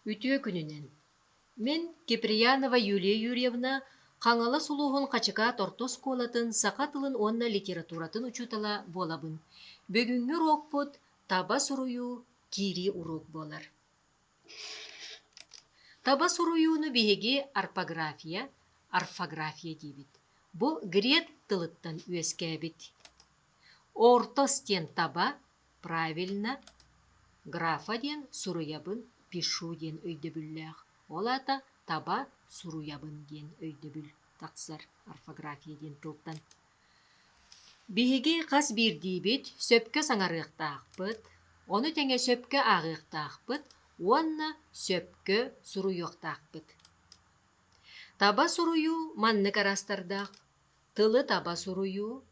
Үтүө күнүнэн! Мин Киприянова Юлия Юрьевна Хаҥалас улууһун Хачыкаат орто оскуолатын саха тылын уонна литературатын учуутала буолабын. Бүгүҥҥү уруокпут таба суруйуу киирии уруок буолар. Таба суруйууну биһиги орфография, орфография диибит. Бу грек тылыттан үөскээбит. Ортос диэн таба, правильно, графа диэн суруйабын, пишу диэн өйдөбүллээх. Ол аата таба суруйабын диэн өйдөбүл тахсар орфография диэн тылтан. Биһиги хас биирдиибит сөпкө саҥарыахтаахпыт, ону тэҥэ сөпкө ааҕыахтаахпыт уонна сөпкө суруйуохтаахпыт. Таба суруйуу маннык араастардаах: тылы таба суруйуу,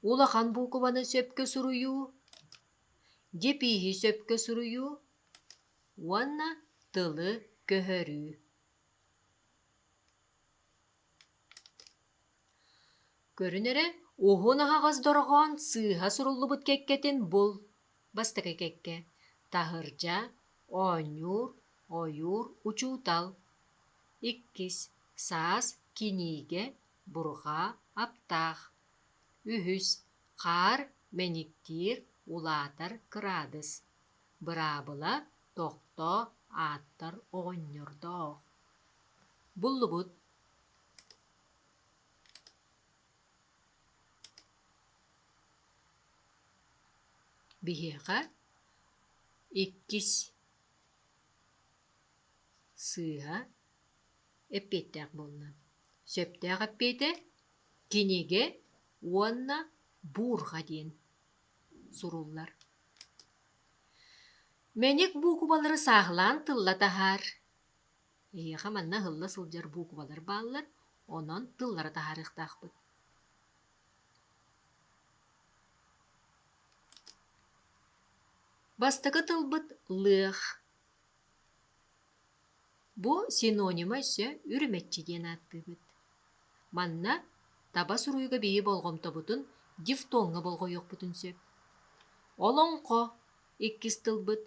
улахан буукубаны сөпкө суруйуу, дьипииһи сөпкө суруйуу уонна тылы көһөрүү. Көрүн эрэ, уһун аһаҕас дорҕоон сыыһа суруллубут кэккэтин бул. Бастакы кэккэ: таһырдьа, оонньуур, ойуур, учуутал. Иккис: саас, кинигэ, бурҕаа, аптаах. Үһүс: хаар, мэниктиир, улаатар кыраадыс. Быраабыла, тохтоо, ааттар оҕонньордоох. Буллубут. Биһиэхэ иккис сыыһа эппиэттээх буолла. Сөптөөх эппиэтэ кинигэ уонна буурҕа диэн суруллар. Мэник буукубалары сааһылаан тылла таһаар. Эһиэхэ манна ыһылла сылдьар буукубалар бааллар, онон тыллары таһаарыахтаахпыт. Бастакы тылбыт лыах. Бу синонима өссө үрүмэччи диэн ааттыыбыт. Манна таба суруйууга биһи болҕомтобутун дифтоҥҥа болҕойуохпутун сөп. Олоҥхо иккис тылбыт.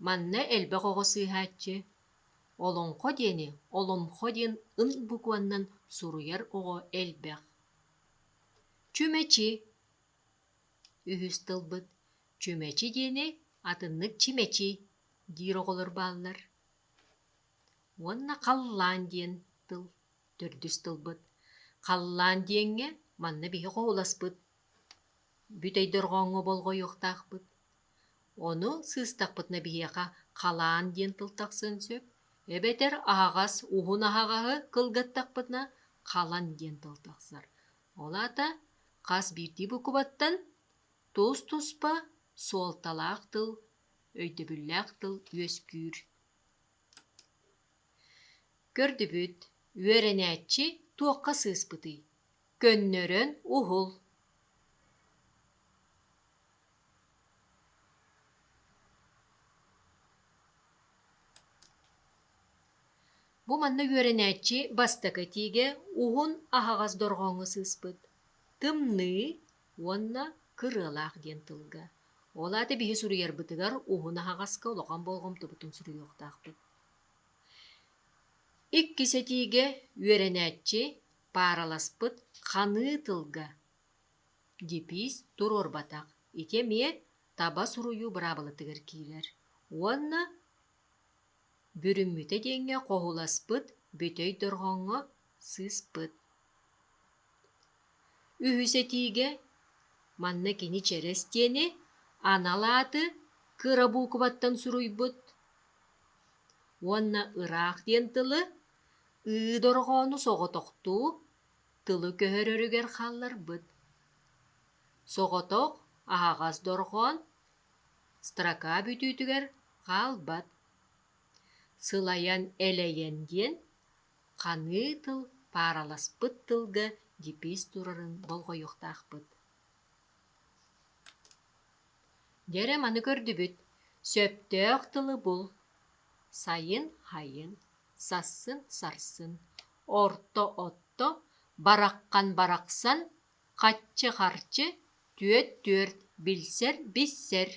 Манна элбэх оҕо сыыһааччы. Олоҥхо диэни оломхо диэн ын букваннан суруйар оҕо элбэх. Чүмэчи үһүс тылбыт. Чүмэчи диэни атыннык чимэчи диир оҕолор бааллар. Уонна халлаан диэн тыл төрдүс тылбыт. Халлаан диэҥҥэ манна биһи хоһуласпыт бүтэй дорҕооҥҥо болҕойуохтаахпыт. Ону сыыстахпытына биһиэхэ халаан диэн тыл тахсыан сөп, эбэтэр аһаҕас уһун аһаҕаһы кылгаттахпытына халан диэн тыл тахсар. Ол аата хас биирдии букубаттан тус-туспа суолталаах тыл, өйдөбүллээх тыл үөскүүр. Көрдүбүт, үөрэнээччи туохха сыыспытый? Көннөрөн уһул. Бу манна үөрэнээччи бастакы этиигэ уһун аһаҕас дорҕооҥҥо сыыспыт. Тымныы уонна кырыалаах диэн тылга. Ол аата биһи суруйарбытыгар уһун аһаҕаска улахан болҕомтобутун суруйуохтаахпыт. Иккис этиигэ үөрэнээччи паараласпыт ханыы тылга дипиис туруорбатах. Ити эмиэ таба суруйуу быраабылатыгар киирэр уонна бүрүммүтэ диэҥҥэ хоһуласпыт бүтэй дорҕооҥҥо сыыспыт. Үһүс этиигэ манна кини чэрэс диэни анал ааты кыра буукубаттан суруйбут уонна ыраах диэн тылы ыы дорҕоону соҕотохтуу тылы көһөрөрүгэр хаалларбыт. Соҕотох аһаҕас дорҕоон строка бүтүүтүгэр хаалбат. Сылайан-элэйэн диэн ханыы тыл паараласпыт тылга дипиис турарын болҕойуохтаахпыт. Дьэ эрэ маны көрдүбүт, сөптөөх тылы бул: сайын-хайын, сассын-сарсын, орто-отто, бараххан-барахсан, хаччы-харчы, түөт-түөрт, билсэр-биссэр.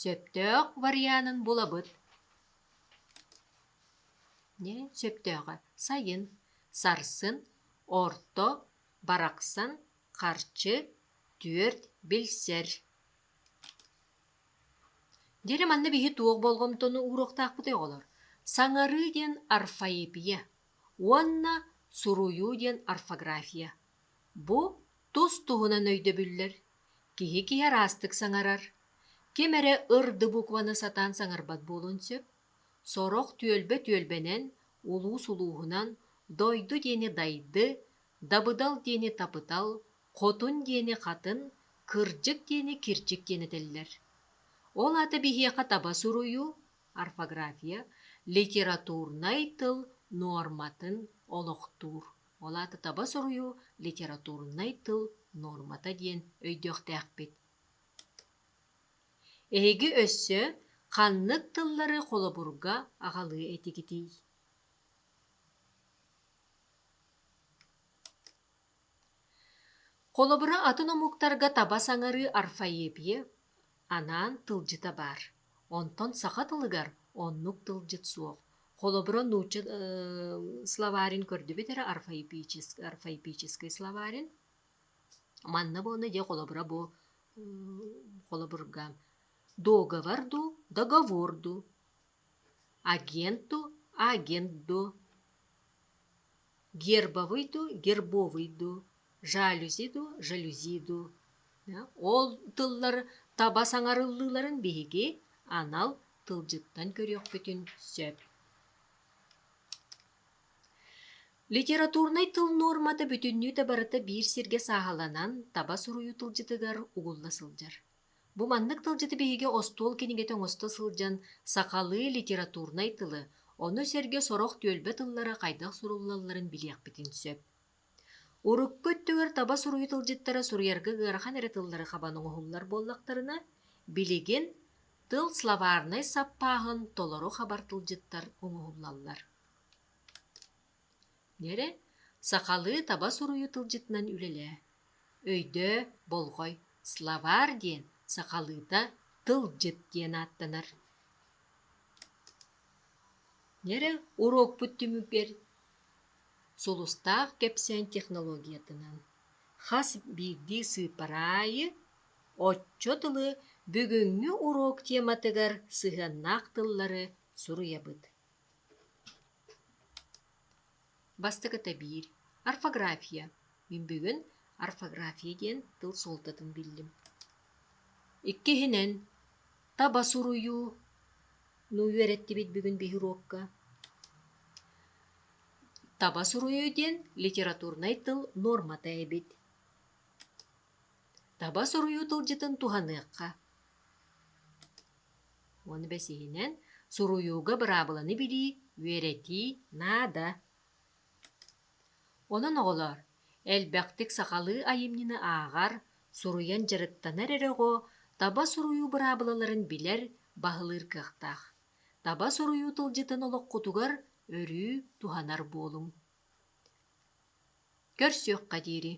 Сөптөөх варианын булабыт. Сөптөөҕө сайын, сарсын, орто, барахсан, харчы, түөрт, билсэр. Диэри манна биһи туох болҕомтону ууруохтаахпытый оҕолор? Саҥарыы диэн орфоэпия уонна суруйуу диэн орфография. Бу тус-туһунан өйдөбүллэр. Киһи-киһи араастык саҥарар. Ким эрэ ыр-ды букваны сатаан саҥарбат буолуон сөп. Сорох түөлбэ-түөлбэнэн, улуус-улууһунан дойду диэни дайды, дабыдал диэни тапытал, хотун диэни хатын, кырдьык диэни кирдьик диэн этэллэр. Ол аата биһиэхэ таба суруйуу, орфография, литературнай тыл нуорматын олохтуур. Ол аата таба суруйуу литературнай тыл нуормата диэн өйдүөхтээхпит. Эһиги өссө ханнык тыллары холобурга аҕалыы этигитий? Холобура, атын омуктарга таба саҥарыы орфоэпия анаан тылдьыта баар. Онтон саха тылыгар оннук тылдьыт суох. Холобура, нуучча словарин көрдүбүт эрэ орфоэпический словарин. Манна буолна дьэ холобура бу холобурга договор дуу, договор дуу, агент дуу, агент дуу, гербовый дуу, гербовый дуу, жалюзи дуу, жалюзи дуу. Ол тыллар таба саҥарыллыыларын биһиги анал тылдьыттан көрүөхпүтүн сөп. Литературнай тыл нуормата бүтүннүүтэ барыта биир сиргэ сааһыланан, таба суруйуу тылдьытыгар угулла сылдьар. Бу маннык тылдьыты биһиги остуол кинигэтэ оҥосто сылдьан сахалыы литературнай тылы, ону сэргэ сорох түөлбэ тыллара хайдах суруллалларын билиэхпитин сөп. Урукку өттүгэр таба суруйуу тылдьыттара суруйарга ыарахан эрэ тыллары хабан оҥоһуллар буоллахтарына, билигин тыл словарнай саппааһын толору хабар тылдьыттар оҥоһуллаллар. Нэрэ, сахалыы таба суруйуу тылдьытынан үлэлээ. Өйдөө, болҕой, словарь диэн сахалыыта тылдьыт диэн ааттанар. Нэрэ, уруокпут түмүгэр сулустаах кэпсээн технологиятынан хас биирдии сыыппара аайы оччо тылы бүгүҥҥү уруок тематыгар сыһыаннаах тыллары суруйабыт. Бастакыта биир орфография. Мин бүгүн орфография диэн тыл суолтатын биллим. Иккиһинэн, таба суруйуу ну үөрэттибит бүгүн биһи уруокка. Таба суруйуу диэн литературнай тыл нуормата эбит. Таба суруйуу тылдьытын туһаныахха. Уонна бэсиһинэн, суруйууга быраабыланы билии, үөрэтии наада. Онон оҕолоор, элбэхтик сахалыы айымньыны ааҕар, суруйан дьарыктанар эрэ оҕо таба суруйуу быраабылаларын билэр, баһылыыр кыахтаах. Таба суруйуу тылдьытын олоххутугар өрүү туһанар буолуҥ. Көрсүөххэ диэри.